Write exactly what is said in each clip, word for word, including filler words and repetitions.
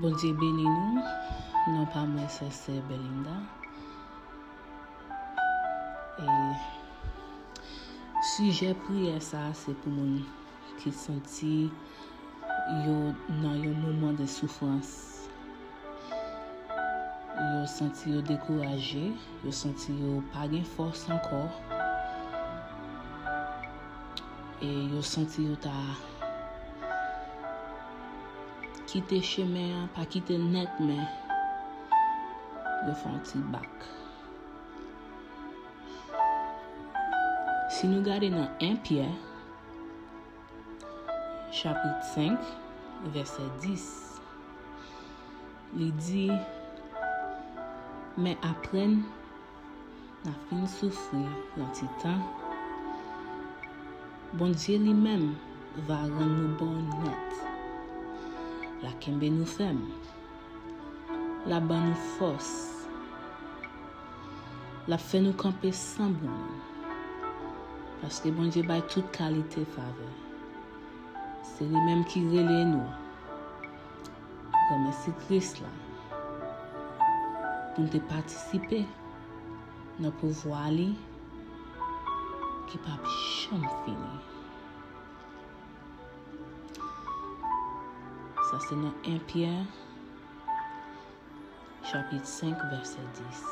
Bondye beni nou. Non pa mwen se sè Belinda. E sijè priyè sa a se pou moun ki santi yo nan yon moman de soufrans. Yo santi yo dekouraje, yo santi yo pa gen fòs ankò, e yo santi yo ta kite chemen an, pa kite l nèt, men yo fè yon ti bak. Si nou gade nan en Pyè, chapit senk, vèsè dis, li di, men apre n a fin soufri yon ti tan, Bondye li menm va rann nou bon nèt. L a kenbe nou fèm. L ap ban nou fòs. L ap fè nou kanpe san brann. Paske Bondye bay tout kalite favè. Se li menm ki rele nou, granmesi Kris la, pou n te patisipe nan pouvwa li ki p ap janm fini. Sa se nan en Pyè, chapit senk, vèsè dis.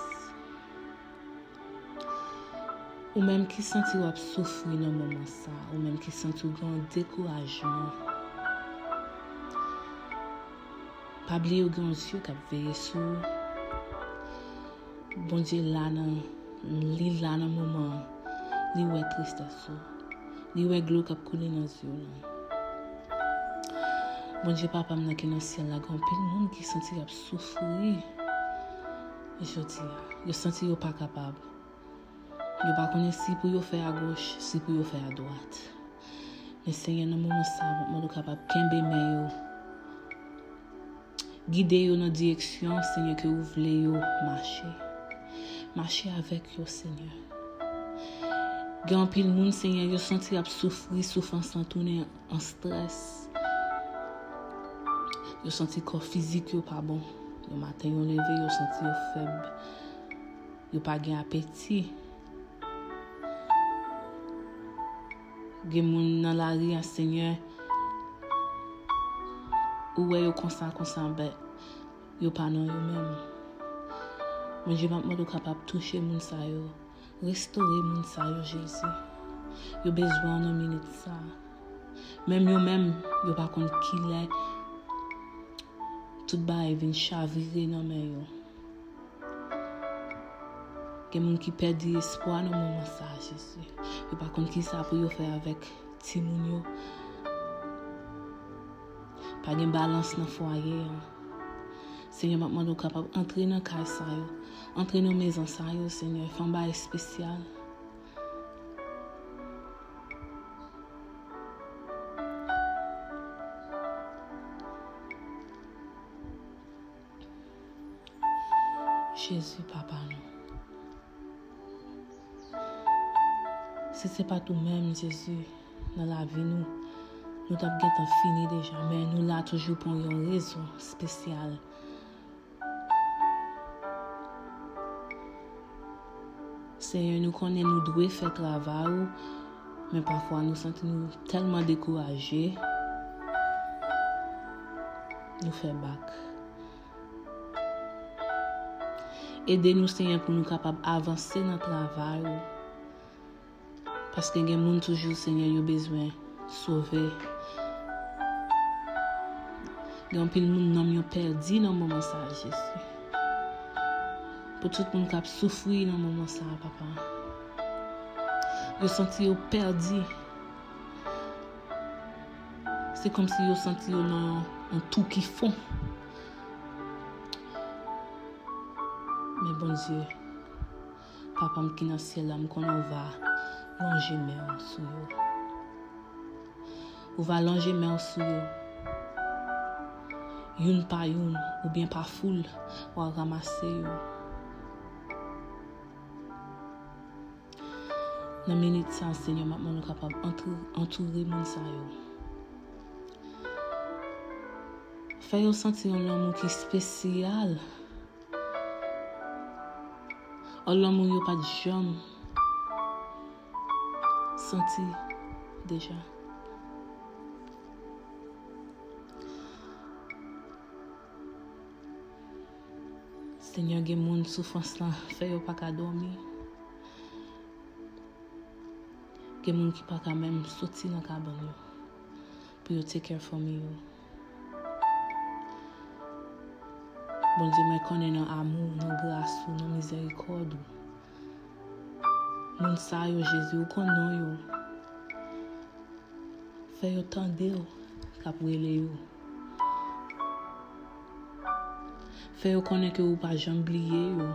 Ou menm ki santi w ap soufri nan moman sa, ou menm ki santi w gen yon dekourajman, pa bliye w gen yon zye k ap veye sou ou. Bondye la nan, li la nan moman an. Li wè tristès ou. Li wè dlo k ap koule nan zye w lan. Bondye Papa m nan ki nan syèl la, gen anpil moun ki santi y ap soufri jodi a. Yo santi yo pa kapab. Yo pa konnen si pou yo fè agoch, si pou yo fè adwat. Men Senyè, nan moman sa a, m ap mande w kapab kenbe men yo. Gide yo nan direksyon, Senyè, ke ou vle yo mache. Mache avèk yo, Senyè. Gen anpil moun, Senyè, yo santi y ap soufri, soufrans lan tounen an estrès. Yo santi kò fizik yo pa bon. Yon maten yo leve, yo santi yo fèb. Yo pa gen apeti. Gen moun nan lari a, Senyè, ou wè yo konsa, konsa, men yo pa nan yo menm. Bondye, m ap mande w kapab touche moun sa yo. Restore moun sa yo, Jezi. Yo bezwen w nan minit sa. Menm yo menm, yo pa konn kilè tout bagay vin chavire nan men yo. Gen moun ki pèdi espwa nan moman sa a, Jezi. Yo pa konn kisa pou yo fè avèk timoun yo. Pa gen balans nan fwaye a. Senyè, m ap mande w kapab antre nan kay sa yo. Antre nan mezon sa yo, Senyè. Fè yon bagay espesyal. Jezi, Papa nou. Si se pa t ou menm, Jezi, nan lavi nou, nou t ap gentan fini deja, men nou la toujou pou yon rezon espesyal. Senyè, nou konnen nou dwe fè travay ou, men pafwa nou santi nou tèlman dekouraje, nou fè bak. Ede nou, Senyè, pou nou kapab avanse nan travay ou. Paske gen moun toujou, Senyè, yo bezwen sove. Gen anpil moun nanm yo pèdi nan moman sa a, Jezi. Pou tout moun k ap soufri nan moman sa a, Papa. Yo santi yo pèdi. Se kòmsi yo santi yo nan yon tou ki fon. Men Bondye, Papa m ki nan syèl la, m konnen w va lonje men w sou yo. Ou va lonje men w sou yo. youn pa youn, oubyen pa foul, w a ranmase yo. Nan minit sa, Senyè, m ap mande w kapab antou-, antoure moun sa yo. Fè yo santi yon lanmou ki espesyal. Yon lanmou yo pa t janm santi deja. Senyè, gen moun soufrans lan fè yo pa ka dòmi. Gen moun ki pa ka menm soti nan kabann yo pou yo take care fanmi yo. Bondye, mwen konnen nan amou, nan gras ou, nan mizèrikòd ou. Moun sa yo, Jezi, ou konn non yo. Fè yo tande w k ap rele yo. Fè yo konnen ke ou pa janm bliye yo.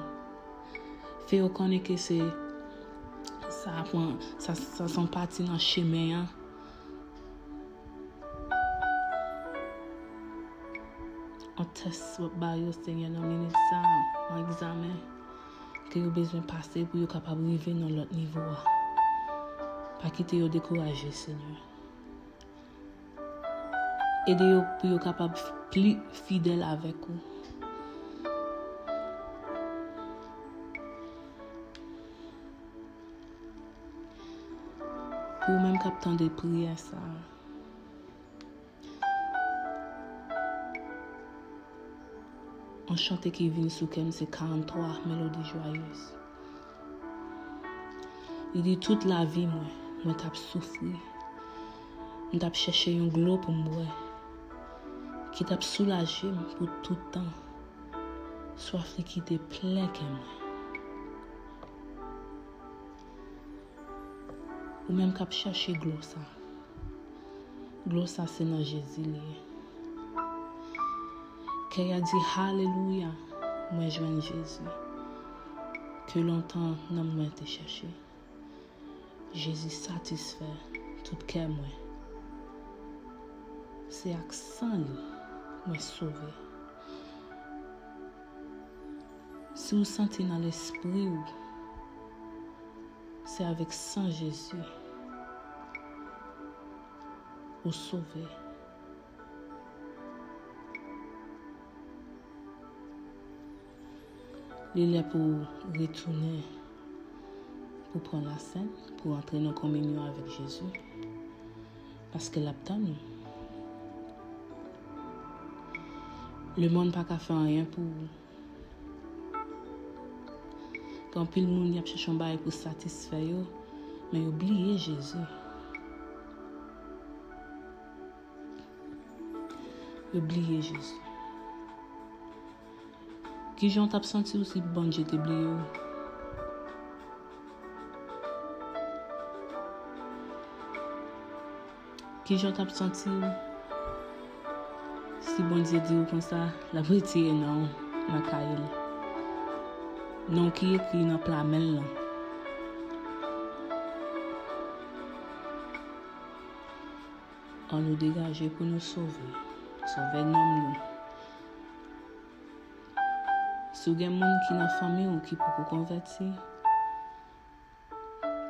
Fè yo konnen ke se, sa pran, sa, sa se yon pati nan chemen an. Yon tès w ap ba yo, Senyè, nan minit sa a, yon egzamen. Ke yo bezwen pase pou yo kapab rive nan lòt nivo a. Pa kite yo dekouraje, Senyè. Ede yo pou yo kapab pli fidèl avèk ou. Pou ou menm k ap tande priyè sa a. Yon chante ki vin sou kè m se karannntwa, Mélodie Joyeuse. Li di, tout lavi mwen, mwen t ap soufri. M t ap chèche yon dlo pou m bwè, ki t ap soulaje m pou tout tan. Swaf li ki te plen kè mwen. Ou menm k ap chèche dlo sa. Dlo sa se nan Jezi li ye. Kè a di, alelouya, mwen jwenn Jezi. Ke lontan nanm mwen te chèche. Jezi satisfè tout kè mwen. Se ak san li mwen sove. Si w santi nan lespri w, se avèk san Jezi ou sove. Li lè pou w retounen, pou pran lasèn, pou antre nan kominyon avèk Jezi, paske l ap tann ou. Lemonn pa ka fè anyen pou ou. Gen anpil moun y ap chèche yon bagay pou satisfè yo, men yo bliye Jezi. Yo bliye Jezi. Kijan w t ap santi w si Bondye te bliye w? Kijan w t ap santi w si Bondye di w konsa, l ap retire non w nan kaye l? Non w ki ekri nan pla men l lan. Ann nou degaje pou nou sove. Sove nanm nou. Si w gen moun ki nan fanmi w ki poko konvèti,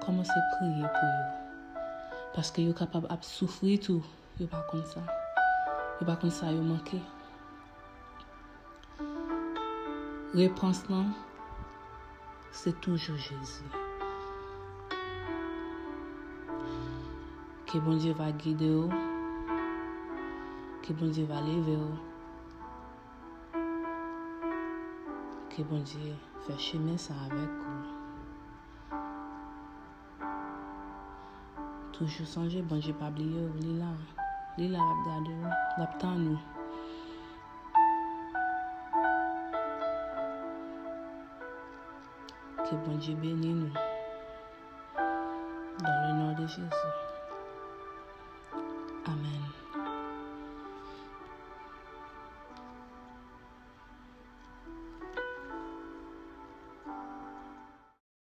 kòmanse priye pou yo. Paske yo kapab ap soufri tou, yo pa konn sa. Yo pa konn sa yo manke. Repons lan, se toujou Jezi. Ke Bondye va gide w. Ke Bondye va leve w. Ke Bondye fè chemen sa avèk ou. Toujou sonje, Bondye pa bliye w, li la. Li la, l ap gade w, l ap tann ou. Ke Bondye beni nou. Dans le nom de Jésus.